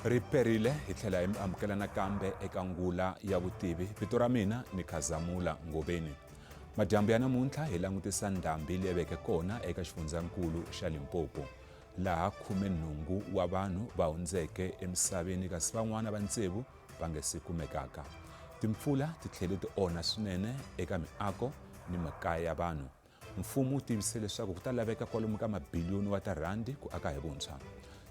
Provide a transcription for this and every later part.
Ri perile hi tlhela hi mi amukela nakambe eka ngula ya vutivi. Vito ra mina ni Khazamula Ngoveni. Madyambu ya namuntlha hi langutisa ndhambi leyi veke kona eka xifundzankulu xa Limpopo laha 18 wa vanhu va hundzeke emisaveni kasi van'wana va tsevu va nge si kumekaka. Timpfula ti tlhele ti onha swinene eka miako ni makaya ya vanhu. Mfumo wu tivise leswaku ku ta laveka kwalomu ka mabiliyoni wa tarhandi ku aka hi vuntshwa.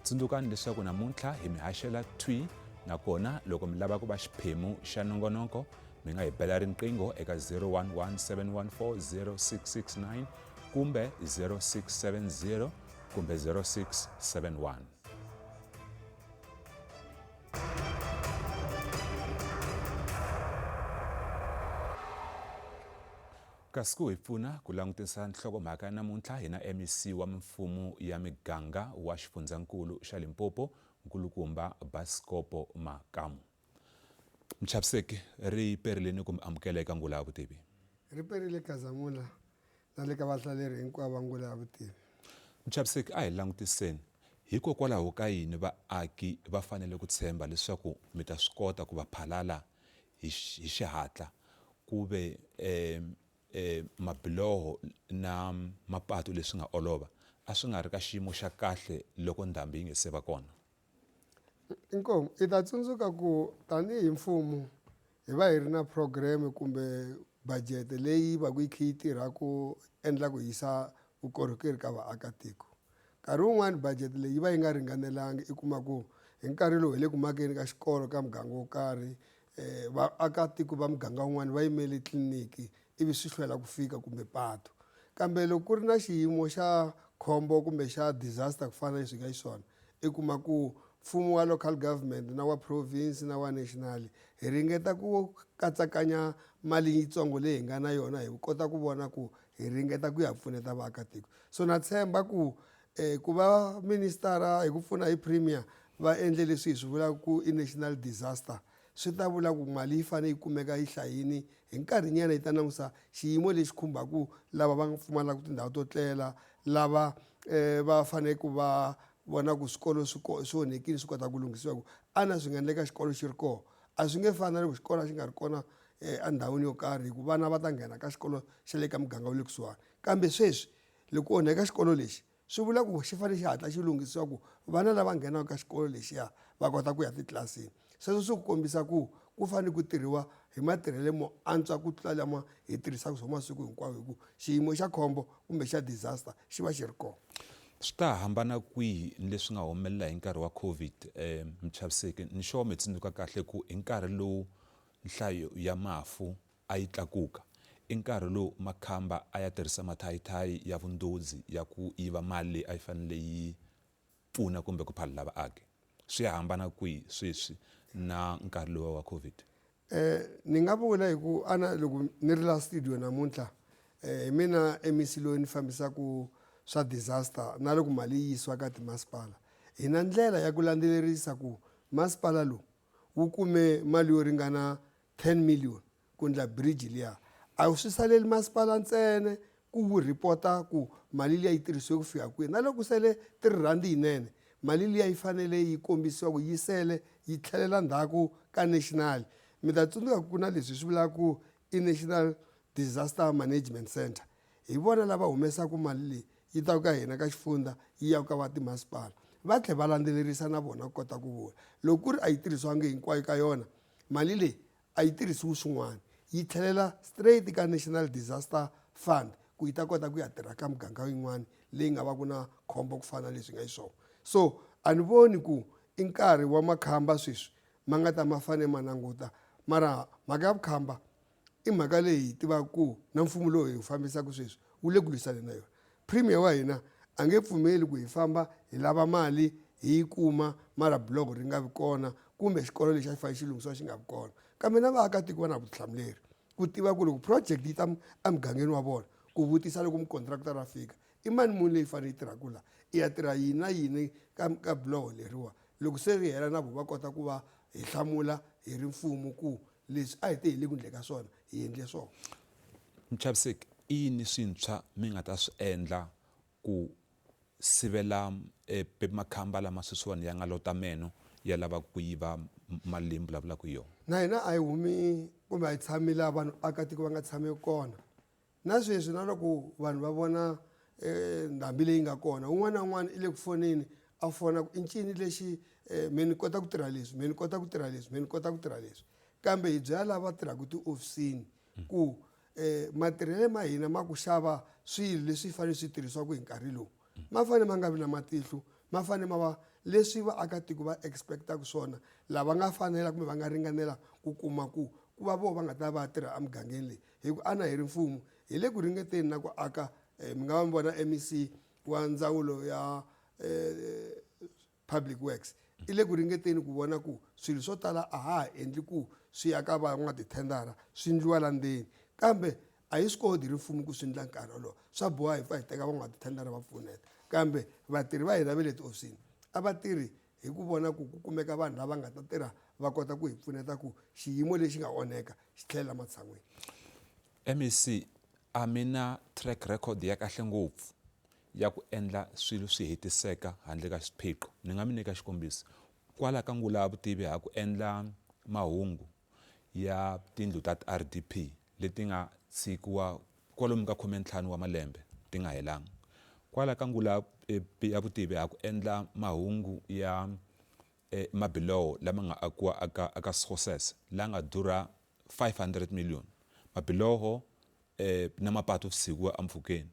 Tsundzukani leswaku namuntlha hi mi haxela thwi nakona loko mi lava ku va xiphemu xa nongonoko mi nga hi bela riqingho eka 011 714 0669 kumbe 0670 kumbe 0671. Kasi ku hi pfuna ku langutisa nhlokomhaka ya namuntlha hi na MEC wa mimfumo ya miganga wa xifundzankulu xa Limpopo, Nkulukumba Basikopo Makamu. Mchaviseki, ri perile ni ku mi amukela eka Ngula ya Vutivi. Ri perile Khazamula na le ka vahlaleri hinkwavo va Ngula ya Vutivi. Mchaviseki, a hi langutiseni, hikokwalaho ka yini vaaki va fanele ku tshemba leswaku mi ta swi kota ku va phalala hi hi xihatla ku ve mabiloho na mapatu leswi nga olova a swi nga ri ka xiyimo xa kahle loko ndhambi yi nge se va kona? Inkomu i ta tsundzuka ku tanihi mfumo hi va hi ri na program kumbe budget leyi va ku yi kha yi tirha ku endla ku yisa vukorhokeri ka vaakatiko. Nkarhi wun'wani budget leyi yi va yi nga ringanelangi i kuma ku hi nkarhi lowu hi le ku makeni ka xikolo ka muganga wo karhi vaakatiko va muganga wun'wani va yimele tliliniki ivi swi hlwela ku fika kumbe patu. Kambe loko ku ri na xiyimo xa khombo kumbe xa disaster ku fana na leswi hi nga xiswona i kuma ku mfumo wa local government na wa province na wa national hi ringeta ku katsakanya mali yitsongo leyi hi nga na yona hi kota ku vona ku hi ringeta ku ya pfuneta vaakatiko. So na tshemba ku ku va ministara hi ku pfuna hi premier va endle leswi hi swi vulaka ku i national disaster swi ta vula ku mali yi fanele yi kumeka yi hlayini hi nkarhinyana yi ta langusa xiyimo lexi khumbaka lava va pfumalaka tindhawu to tlela lava va faneleke ku va vona ku swikolo swi swi onhekile swi kota ku lunghisiwa ku ana swi nga endleka xikolo xi ri kona a swi nge fani na loko xikolo a xi nga ri kona endhawini yo karhi hi ku vana va ta nghena ka xikolo xa le ka muganga wa le kusuhani kambe sweswi loko ku onheka xikolo lexi swi vula ku xi fanele xi hatla xi lunghisiwa ku vana lava nghenaka ka xikolo lexiya va kota ku ya titlilasini sweswo swi ku kombisa ku ku fanele ku tirhiwa hi matirhelo mo antswa ku tlula lama hi tirhisaka swona masiku hinkwawo hi ku xiyimo xa khombo kumbe xa disaster xi va xi ri kona. Swi ta hambana kwihi ni leswi nga humelela hi nkarhi wa Covid Muchaviseki? Ni sure mi tsundzuka kahle ku hi nkarhi lowu nhlayo ya mafu a yi tlakuka, i nkarhi lowu makhamba a ya tirhisa mathayithayi ya vundodzi ya ku yiva mali leyi a yi fanele yi pfuna kumbe ku phalala vaaki. Swi ya hambana kwihi sweswi na nkarhi luwa wa Covid? Ni nga vula hi ku ana loko ni ri la studio namuntlha hi mina M_E_C loyi ni fambisaka swa disaster na loko mali yi yisiwa ka timasipala hi na ndlela ya ku landzelerisa ku masipala lowu wu kume mali yo ringana 10 million ku ndla bridge liya a swi saleli masipala ntsena ku wu report-a ku mali liya yi tirhisiwe ku fika kwihi na loko ku sele three rhandi yinene mali liya yi fanele yi kombisiwa ku yi sele yi tlhelela ndzhaku ka national mi ta tsundzuka ku na leswi swi vulaka ku i national disaster management center hi vona lava humesaka mali leyi yi taka ka hina ka xifundza yi ya ka va timasipala va tlhela va landzelerisa na vona ku kota ku vula loko ku ri a yi tirhisiwangi hinkwayo ka yona mali leyi a yi tirhisiwi swin'wana yi tlhelela straight ka national disaster fund ku yi ta kota ku ya tirha ka muganga yin'wana leyi nga va ku na khombo ku fana na leswi nga xiswona so a ni voni ku i nkarhi wa makhamba sweswi ma nga ta ma fane ma languta mara mhaka ya vukhamba i mhaka leyi hi tivaka ku na mfumo lowu hi wu fambisaka sweswi wu le ku lwisaneni na yona premier wa hina a nge pfumeli ku hi famba hi lava mali hi yi kuma mara block ri nga vi kona kumbe xikolo lexi a xi fanele xi lunghisiwa xi nga vi kona kambe na vaakatiko va na vutihlamuleri ku tiva ku loko project yi ta emugangeni wa vona ku vutisa loko mucontractor a fika i mali muni leyi fanele yi tirhaka la i ya tirha yini na yini ka ka buloho leriwa loko se ri hela na vo va kota ku va hi hlamula hi ri mfumo ku leswi a hi te hi le ku ndleni ka swona hi endle swona. Muchaviseki, i yini swintshwa mi nga ta swi endla ku sivela makhamba lama sweswiwani ya nga lota meno ya lavaka ku yiva mali leyi mi vulavulaka hi yona. Na hina a hi humi kumbe a hi tshami laha vanhu akatiko va nga tshameki kona na sweswi na loko vanhu va vona ndhambi leyi nga kona un'wana na un'wana i le ku foneni a fona ku i ncini lexi me ni kota ku tirha leswi me ni kota ku tirha leswi me ni kota ku tirha leswi kambe hi byela lava tirhaka tihofisini ku matirhelo ma hina ma ku xava swilo leswi fanele swi tirhisiwaka hi nkarhi lowu ma fanele ma nga vi na matihlo ma fanele ma va leswi vaakatiko va expect-aka swona lava nga fanela kumbe va nga ringanela ku kuma ku ku va vona va nga ta va tirha emugangeni leyi hi ku ana hi ri mfumo hi le ku ringeteni na ku aka mi nga va mi vona MEC wa ndzawulo ya public works i le ku ringeteni ku vona ku swilo swo tala a ha ha endli ku swi ya ka van'watithendara swi ndliwa la ndzeni kambe a hi swi koti hi ri mfumo ku swi ndla nkarhi wolowo swa boha hi pfa hi teka van'watithendara va pfuneta kambe vatirhi va hina va le tihofisini a va tirhi hi ku vona ku ku kumeka vanhu lava nga ta tirha va kota ku hi pfuneta ku xiyimo lexi nga onheka xi tlhelela matshan'wini. MEC a mi na track record ya kahle ngopfu ya ku endla swilo swi hetiseka handle ka swiphiqo. Ni nga mi nyika xikombiso kwala ka ngula ya vutivi ha ku endla mahungu ya tindlu ta ti-R_D_P leti nga tshikiwa kwalomu ka khumentlhanu wa malembe ti nga helanga. Kwala ka ngula ya vutivi ha ku endla mahungu ya mabiloho lama nga akiwa aka aka Sekgosese la nga durha 500 million mabiloho na mapatu swi tshikiwa empfhukeni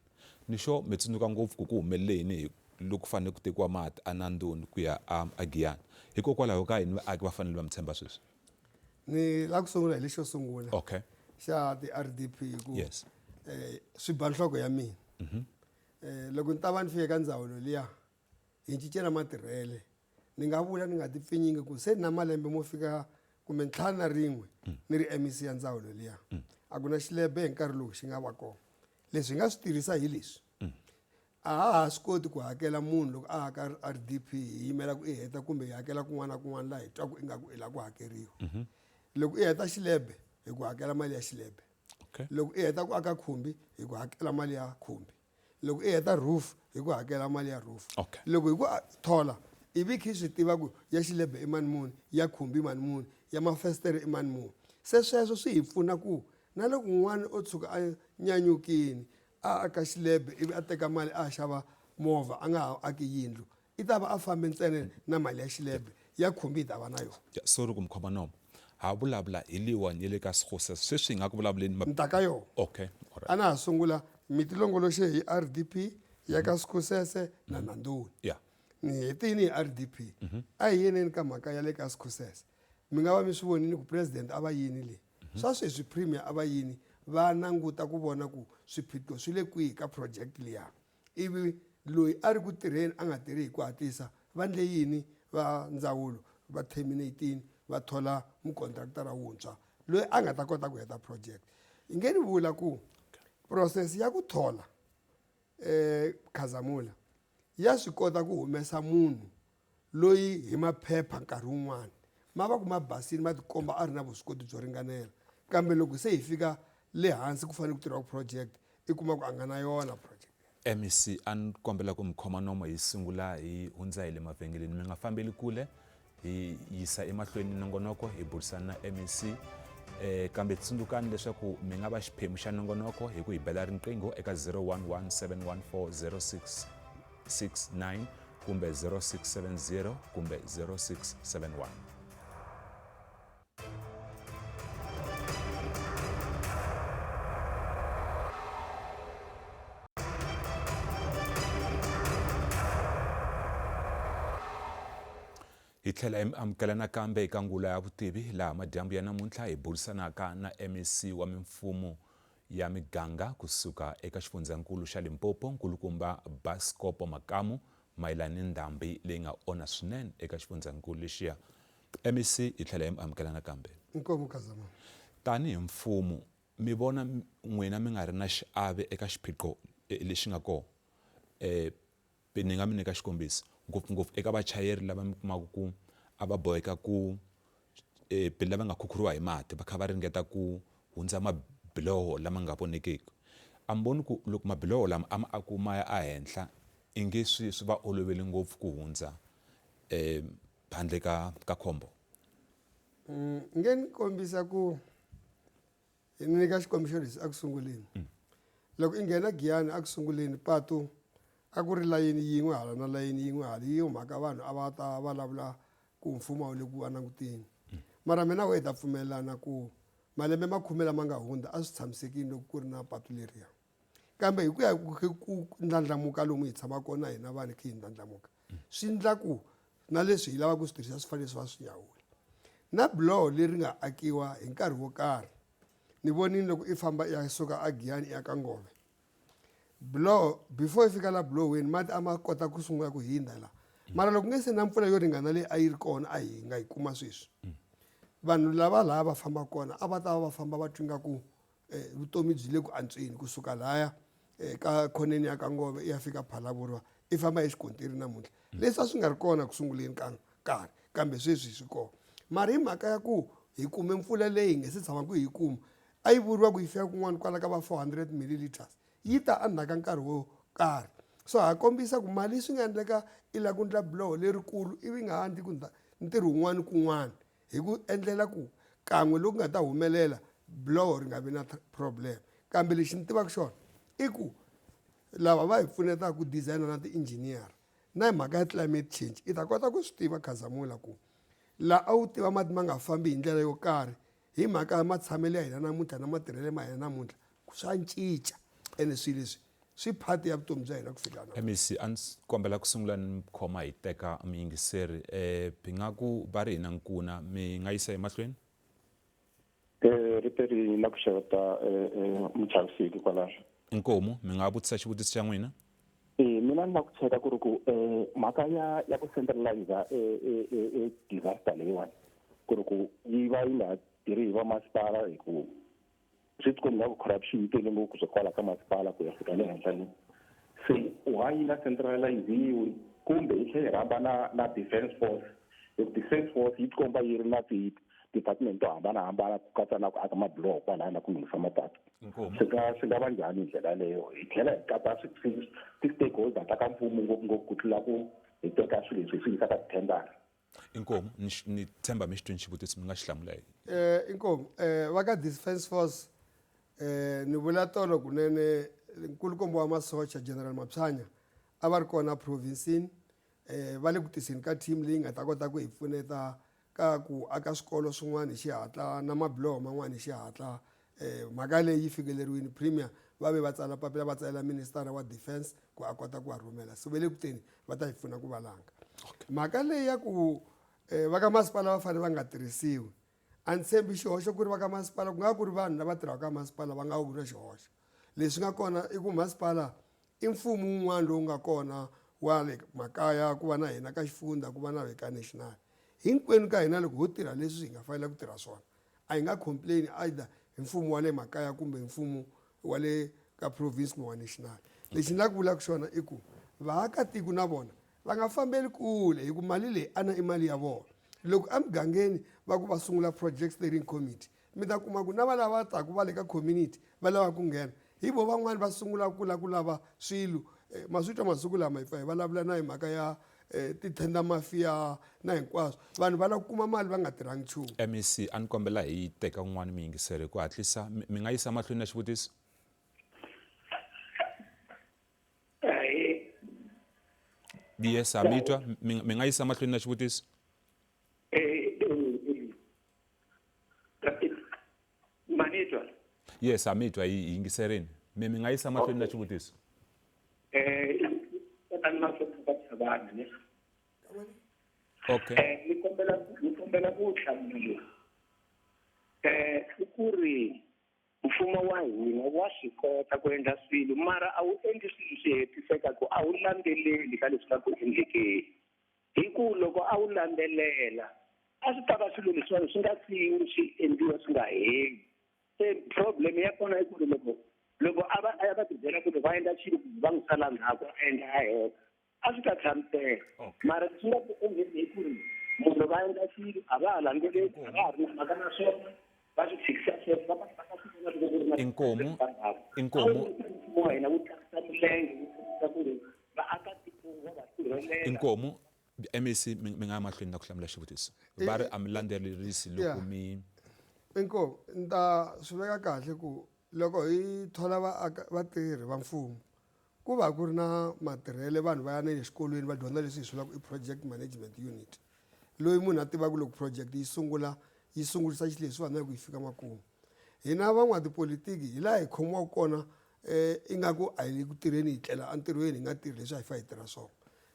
ni sure mi tsundzuka ngopfu ku ku humelele yini hi loko ku fanele ku tekiwa mati eNandoni ku ya a Giyani hikokwalaho ka yini vaaki va fanele va mi tshemba sweswi ni la ku sungula hi lexo sungula okay xa ti-R_D_P hi ku yes swi ba nhloko ya mina loko ni ta va ni fike ka ndzawulo liya hi cince na matirhele ni nga vula ni nga ti pfinyingi ku se ni na malembe mo fika kumbe ntlhanu na rin'we ni ri MEC ya ndzawulo liya a ku na xilebe hi nkarhi lowu xi nga va kona leswi hi nga swi tirhisa hi leswi a ha ha swi koti ku hakela munhu loko a aka R_D_P hi yimela ku i heta kumbe hi hakela kun'wana na kun'wana laha hi twaku ingaku i lava ku hakeriwa loko i heta xilebe hi ku hakela mali ya xilebe loko i heta ku aka khumbi hi ku hakela mali ya khumbi loko i heta roof hi ku hakela mali ya roof okay. Loko hi ku thola ivi khe swi tiva ku ya xilebe i mani muni ya khumbi mani muni ya mafestere i mani muni se sweswo swi hi pfuna ku na loko n'wana o tshuka a nyanyukini a aka xilebe ivi a teka mali a xava movha a nga ha aki yindlu i ta va a fambe ntsena na mali ya xilebe ya khumbi hi ta va na yona. Sorry ku mi khoma nomo ha vulavula hi leyiwani ya le ka Sekgosese sweswi hi nga ku vulavuleni ni ta ka yona okay alright a na ha sungula mi ti longoloxe hi R_D_P ya ka Sekgosese na Nandoni yeah ni hetini hi R_D_P a hi yeneni ka mhaka ya le ka Sekgosese mi nga va mi swi vonile ku president a va yini le swa sweswi premier a va yini va languta ku vona ku swiphiqo swi le kwihi ka project liya ivi loyi a ri ku tirheni a nga tirhi hi ku hatlisa va ndle yini va ndzawulo va terminate-ini va thola mukontraktara wuntshwa loyi a nga ta kota ku heta project hi nge ni vula ku process ya ku thola Khazamula ya swi kota ku humesa munhu loyi hi maphepha nkarhi wun'wani ma va ku ma basile ma tikomba a ri na vuswikoti byo ringanela kambe loko se hi fika le hansi ku fanele ku tirhiwa project i kuma ku a nga na yona project. MEC a ni kombela ku mi khoma nomo hi sungula hi hundza hi le mavhengeleni mi nga fambeli kule hi yisa emahlweni nongonoko hi burisana na MEC kambe tsundzukani leswaku mi nga va xiphemu xa nongonoko hi ku hi bela riqingho eka 011 714 0669 kumbe 0670 kumbe 0671. Hi tlhela hi mi amukela nakambe eka ngula ya vutivi laha madyambu ya namuntlha hi burisanaka na MEC wa mimfumo ya miganga kusuka eka xifundzankulu xa Limpopo nkulukumba Basikopo Makamu mayelana ni ndhambi leyi nga onha swinene eka xifundzankulu lexiya. MEC hi tlhela hi mi amukela nakambe. Inkomu Khazamula. Tanihi mfumo mi vona n'wina mi nga ri na xiave eka xiphiqo lexi nga kona ni nga mi nyika xikombiso ngopfungopfu eka vachayeri lava mi kumaka ku a va boheka ku lava nga khukhuriwa hi mati va kha va ringeta ku hundza mabiloho lama nga vonekiki a mi voni ku loko mabiloho lama a ma aku ma ya ehenhla i nge swi swi va oloveli ngopfu ku hundza . handle ka ka khombo? Nge ni kombisa ku ni nyika xikombiso lexi eku sunguleni. Loko i nghena Giyani eku sunguleni patu a ku ri layeni yin'we hala na layeni yin'we hala hi yo mhaka vanhu a va ta va vulavula ku mfumo a wu le ku va languteni. Mara mina na wehe hi ta pfumelelana ku malembe ma khume lama nga hundza a swi tshamisekile loko ku ri na patu leriya. Kambe hi ku ya hi ku ndlandlamuka lomu hi tshamaka kona hina vanhu hi kha hi ndlandlamuka swi endla ku na leswi hi lavaka ku swi tirhisa swi fanele swi va swi nyawula. Na biloho leri nga akiwa hi nkarhi wo karhi ni vonile loko i famba i ya suka a Giyani i ya ka Ngove biloho before i fika la bilohweni mati a ma kota ku sungula ku hindza la mara loko nge se na mpfula yo ringana leyi a yi ri kona a hi nga yi kuma sweswi vanhu lava laha va fambaka kona a va ta va va famba va twa ingaku vutomi byi le ku antsweni kusuka laya ka khoneni ya ka Ngove i ya fika Phalaborwa i famba hi xikontiri namuntlha leswi a swi nga ri kona ku sunguleni ka nkarhi kambe sweswi swi kona mara hi mhaka ya ku hi kume mpfula leyi hi nge se tshamaka hi yi kuma a yi vuriwa ku yi fika kun'wana kwala ka va 400 milliliters yi ta endzhaku ka nkarhi wo karhi so ha kombisa ku mali swi nga endleka i lava ku endla biloho lerikulu ivi nga ha endli ku ntirho wun'wana kun'wana hi ku endlela ku kan'we loku nga ta humelela biloho ri nga vi na problem kambe lexi ni tivaka xona i ku lava va hi pfunetaka ku designer na ti-engineer na hi mhaka ya climate change i ta kota ku swi tiva Khazamula ku laha a wu tiva mati ma nga fambi hi ndlela yo karhi hi mhaka ya matshamelo ya hina namuntlha na matirhelo ma hina namuntlha swa cinca ene swilo leswi swi part ya vutomi bya hina ku fika na MEC a ndzi kombela ku sungula ni khoma hi teka muyingiseri um nga ku va ri hina nkuna mi nga yisa emahlweni. Ri peri na ku xeweta muchaviseki kwalano. Inkomu, mi nga vutisa xivutiso xa n'wina. E mina ni la ku cheka ku ri ku mhaka ya ya ku centralize e disaster leyiwani ku ri ku yi va yi nga tirhi hi vamasipala hi ku swi tikomba nga ku corruption yi tele ngopfu kusuka kwala ka masipala ku ya fika le henhla le se why yi nga centraliziwi kumbe yi tlhela yi rhamba na na defense force hi ku defense force yi tikomba yi ri na ti department to hambanahambana ku katsa na ku aka mabiloho kwalaya na ku lunghisa mapatu swi nga swi nga va njhani hi ndlela yaleyo hi tlhela hi katsa ti-stakeholder ta ka mfumo ngopfungopfu ku tlula ku hi teka swilo leswi hi swi yisa ka tithendara. Inkomu ni ni tshemba mi xi twini xivutiso mi nga xi hlamula hi. Inkomu va ka defence force ni vula tolo kunene nkulukumba wa masocha General Mapshanya a va ri kona province-ini va le ku tiseni ka team leyi nga ta kota ku hi pfuneta ka ku aka swikolo swin'wana hi xihatla na mabiloho man'wana hi xihatla mhaka leyi yi fikeleriwile premier va ve va tsala papila va tsalela minister wa defense ku a kota ku va rhumela so ve le kuteni va ta hi pfuna ku valanga mhaka leyi ya ku va ka masipala va fanele va nga tirhisiwi a ni tshembi xihoxo ku ri va ka masipala ku nga ku ri vanhu lava tirhaka ka masipala va nga ku na xihoxo leswi nga kona i ku masipala i mfumo wun'wana lowu nga kona wa le makaya ku va na hina ka xifundza ku va na le ka national hinkwenu ka hina loko ho tirha leswi hi nga fanela ku tirha swona a hi nga complain either hi mfumo wa le makaya kumbe hi mfumo wa le ka province kumbe wa national lexi ni lava ku vulaka xona i ku vaakatiko na vona va nga fambeli kule hi ku mali leyi ana i mali ya vona loko emugangeni va ku va sungula project steering committee mi ta kuma ku na va lava taku va le ka community va lava ku nghena hi vo van'wani va sungula ku lava ku lava swilo ma swi twa masiku lama hi pfa hi vulavula na hi mhaka ya ti-tender mafia na hinkwaswo vanhu va lava ku kuma mali va nga tirhangi nchumu. MEC a ni kombela hi teka un'wana muyingiseri hi ku hatlisa mi nga yisa mahlweni na xivutiso. Yes ha mi twa mi nga yisa mahlweni na xivutiso. Manitwa? Yes, ha mi twa hi yingiserini. Mi mi nga yisa mahlweni na xivutiso. Eh, Okay. Eh, ni kombela ni kombela ku hlamula. Eh, i ku ri mfumo wa hina wa swi kota ku endla swilo mara a wu endli swilo swi hetiseka ku a wu landzeleli ka leswi nga ku endlekeni. Hi ku loko a wu landzelela a swi ta va swilo leswiwani swi nga siyiwi swi endliwa swi nga heli se problem ya kona i ku ri loko loko a va a ya va tibyela ku ri va endla xilo ku va n'wi sala ndzhaku a endla a heta a swi ta tshamiseka mara leswi nga ku endleni hi ku ri munhu va endla xilo a va ha landzeleli a va ha ri na mhaka na swona va swi tshikisa sweswo va va swi vona loko ku ri na Inkomu. Inkomu. Mfumo wa hina wu tlakusa milenge wu kombisa ku ri vaakatiko va va sirhelela. Inkomu. MEC mi nga ya mahlweni na ku hlamula xivutiso va ri a mi landzelerisi loko mi Inkomu ni ta swi veka kahle ku loko hi thola vatirhi va mfumo ku va ku ri na matirhele vanhu va ya na le xikolweni va dyondza leswi hi swi vulaka i project management unit loyi munhu a tivaka loko project yi sungula yi sungurisa xileswiwani na loko yi fika makumu hina van'watipolitiki hi laha hi khomiwaka kona um ingaku a hi le ku tirheni hi tlela entirhweni hi nga tirhi leswi a hi fa hi tirha swona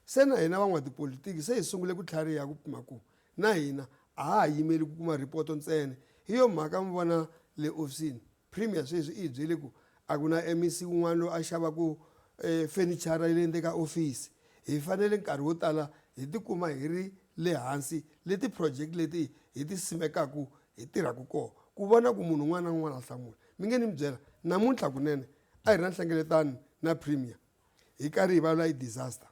se na hina van'watipolitiki se hi sungule ku tlhariha ku pima ku na hina a ha ha yimeli ku kuma ripoto ntsena hi yo mhaka mi vona le ofisini premier sweswi i hi byele ku a ku na mec wun'wana loyi a xavaku um fenichara ya le ndzeni ka ofisi hi fanele nkarhi wo tala hi tikuma hi ri le hansi le ti-project leti hi ti simekaku hi tirhaka kona ku vona ku munhu un'wana na un'wana a hlamula mi nge ni mi byela namuntlha kunene a hi ri na nhlengeletano na premier hi karhi hi vulavula hi disaster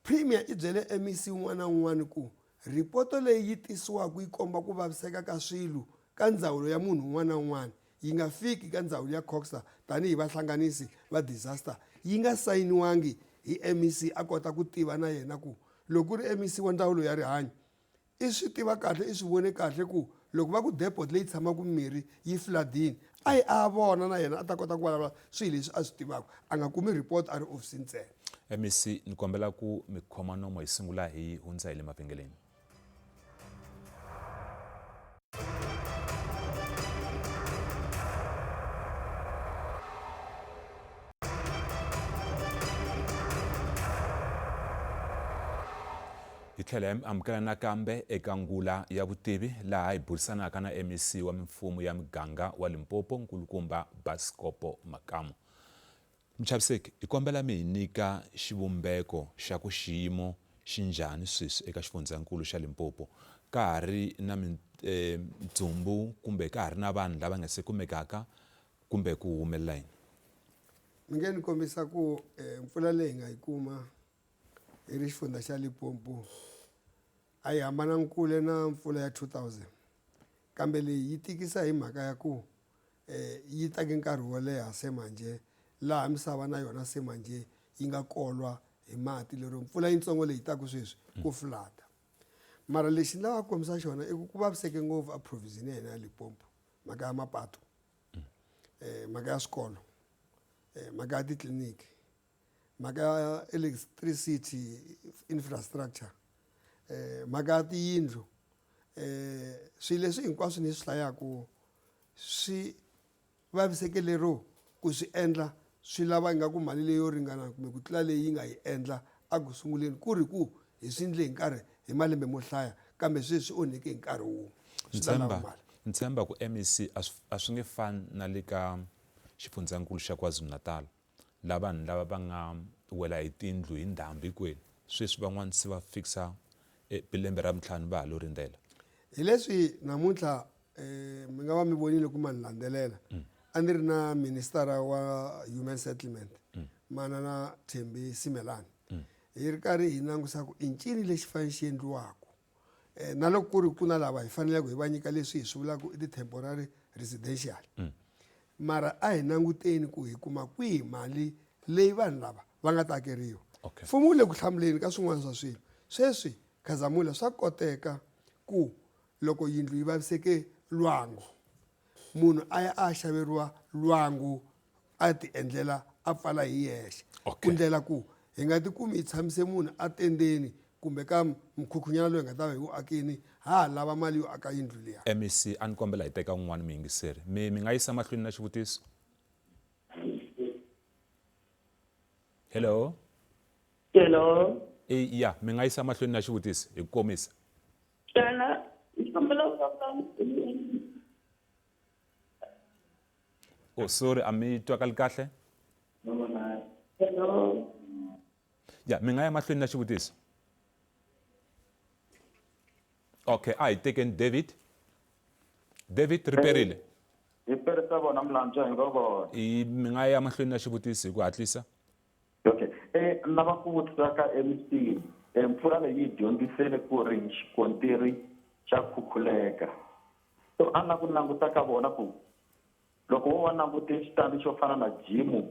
Premier i byele MEC un'wana na un'wana ku rhipoto leyi yi tisiwaka yi komba ku vaviseka ka swilo ka ndzawulo ya munhu un'wana na un'wana yi nga fiki ka ndzawulo ya COGHSA tanihi vahlanganisi va disaster yi nga sayiniwangi hi MEC a kota ku tiva na yena ku loko ku ri MEC wa ndzawulo ya rihanyo i swi tiva kahle i swi vone kahle ku loko va ku depot leyi tshamaka mirhi yi floodini a yi a vona na yena a ta kota ku vulavula swilo leswi a swi tivaka a nga kumi report a ri ofisini ntsena mec ni kombela ku mi khoma nomo hi sungula hi hundza hi le mavhengeleni Hi tlhela hi amukela nakambe eka ngula ya vutivi laha hi burisanaka na MEC wa mimfumo ya miganga wa Limpopo Nkulukumba Basikopo Makamu. Muchaviseki, hi kombela mi hi nyika xivumbeko xa ku xiyimo xi njhani sweswi eka xifundzankulu xa Limpopo ka ha ri na mintsumbu kumbe ka ha ri na vanhu lava nga se kumekaka kumbe ku humelela yini? Mi nge ni kombisa ku mpfula leyi hi nga yi kuma hi ri xifundza xa Limpopo a yi hambananga kule na mpfula ya 2000 kambe leyi yi tikisa hi mhaka ya ku um yi teke nkarhi wo leha se manjhe laha misava na yona se manjhe yi nga kolwa hi mati lero mpfula yitsongo leyi taku sweswi ku flood mara lexi ni lavaka ku kombisa xona i ku ku vaviseke ngopfu a province ya hina ya Limpopo mhaka ya mapatu um mhaka ya swikolo um mhaka ya titliliniki mhaka ya electricity infrastructure eh mhaka ya tiyindlu eh swilo leswi hinkwaswo ni swi hlayaku swi vaviseke lero ku swi endla swi lava ingaku mali leyo ringana kumbe ku tlula leyi yi nga yi endla a ku sunguleni ku ri ku hi swi endle hi nkarhi hi malembe mo hlaya kambe sweswi onheke hi nkarhi wun'we swi ta lava mali ni tshemba ku MEC a swi nge fani na le ka xifundzankulu xa KwaZulu-Natal la vanhu lava va nga wela hi tindlu hi ndhambi kwenu sweswi van'wana se va fikisa e, lembe ra vutlhanu va ha lo rindzela hi leswi namuntlha um mi nga va mi vonile ku ma ni landzelela mm. a ni ri na ministara wa human settlement mm. manana Thembi Simelane mm. hi ri karhi hi langusa ku i ncini lexi fanele xi endliwaka eh, na loko ku ri ku na lava hi faneleke hi va nyika leswi hi swi vulaka i ti-temporary residential mm. mara a hi languteni ku hi kuma kwihi mali leyi vanhu lava va nga ta hakeriwa okay. mfumo wu le ku hlamuleni ka swin'wana swa swilo sweswi khazamula swa koteka ku loko yindlu yi vaviseke lwangu munhu a ya a xaveriwa lwangu a ti endlela a pfala hi yexe Okay. ku ndlela ku hi nga tikumi hi tshamise munhu a tendeni kumbe ka mkhukhunyana loyi hi nga ta va hi wu akini ha ha lava mali yo aka yindlu liya mec a ni kombela hi teka un'wana muyingiseri mi mi nga yisa mahlweni na xivutiso hello Hello. e ya mi nga yisa mahlweni na xivutiso hi ku komisa Xana ni kombela u vulavula oh sorry a mi twakali kahle Hello. ya mi nga ya mahlweni na xivutiso okay a hi tekeni david david riperile hi perisa vona milandzu hi ngo vona i mi nga ya mahlweni na xivutiso hi ku hatlisa okay eh lava ku vutisa ka mc eh, mpfula leyi yi dyondzisele ku ri xikontiri xa khukhuleka so a na ku languta ka vona ku loko vo va langute xitandi xo fana na jimu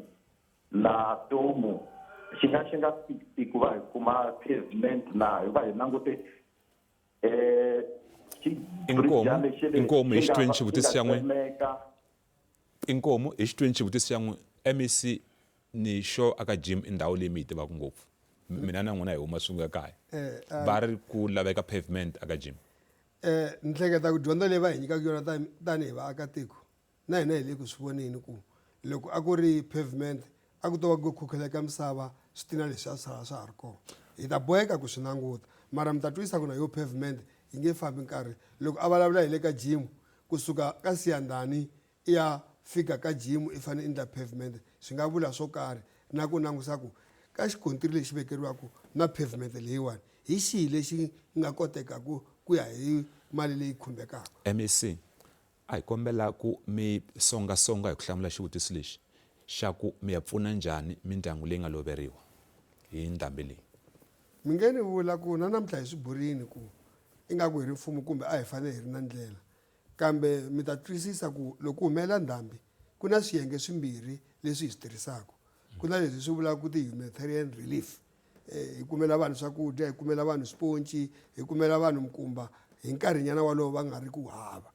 na tomu Xi nga xi nga fiki ku va hi kuma pavement na hi va hi langute um Inkomu, inkomu hi xitweni xivutiso xa n'wina. Inkomu hi xitweni xivutiso xa n'wina MEC ni xo aka gym i ndhawu leyi mi yi tivaka ngopfu mina na n'wina hi huma swin'we ekaya eh, va ri ku laveka pavement aka gym eh ni hleketa ku dyondzo leyi va hi nyikaka yona tanihi vaakatiko na hina hi le ku swi voneni ku loko a ku ri pavement a ku to va ku khukheleka misava switina leswi a swi sala swa ha ri kona hi ta boheka ku swi languta mara mi ta twisisa ku na yo pavement yi nge fambi nkarhi loko a vulavula hi le ka gym kusuka ka siyandhani i ya fika ka gym i fanele i endla pavement swi nga vula swo karhi na ku langusa ku ka xikontiri lexi vekeriwaka na pavement leyiwani hi xihi lexi nga kotekaku ku ya hi mali leyi khumbekaka MEC A hi kombela ku mi songa-songa hi ku hlamula xivutiso lexi xa ku mi ya pfuna njhani mindyangu leyi nga loveriwa hi ndhambi leyi. Mi nge ni vula ku na namuntlha hi swi burini ku ingaku hi ri mfumo kumbe a hi fanele hi ri na ndlela kambe mi ta twisisa ku loko ku humelela ndhambi ku na swiyenge swimbirhi leswi hi swi tirhisaka ku na leswi hi swi vulaka ku ti-humanitarian relief eh, hi kumela vanhu swakudya hi kumela vanhu swiponci hi kumela vanhu mikumba hi nkarhinyana wolowo va nga ri ku hava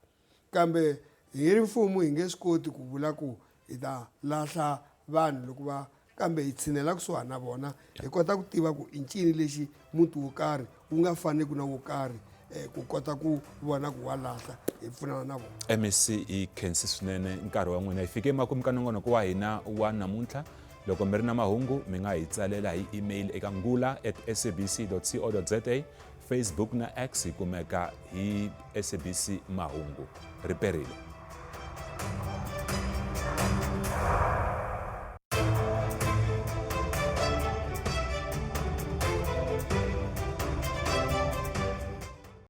kambe hi ri mfumo hi nge swi koti ku vula ku hi ta lahla vanhu loko va kambe hi tshinela kusuhani na vona hi kota ku tiva ku i ncini lexi muti wo karhi wu nga faneki na wo karhi um ku kota ku vona ku wa lahla hi pfunana na vona mec yi khensi swinene nkarhi wa n'wina hi fike emakumu ka nongonoko wa hina wa namuntlha Loko mi ri na mahungu mi nga hi tsalela hi email eka ngula at sabc co za, Facebook na X hi kumeka hi SABC Mahungu. Riperile.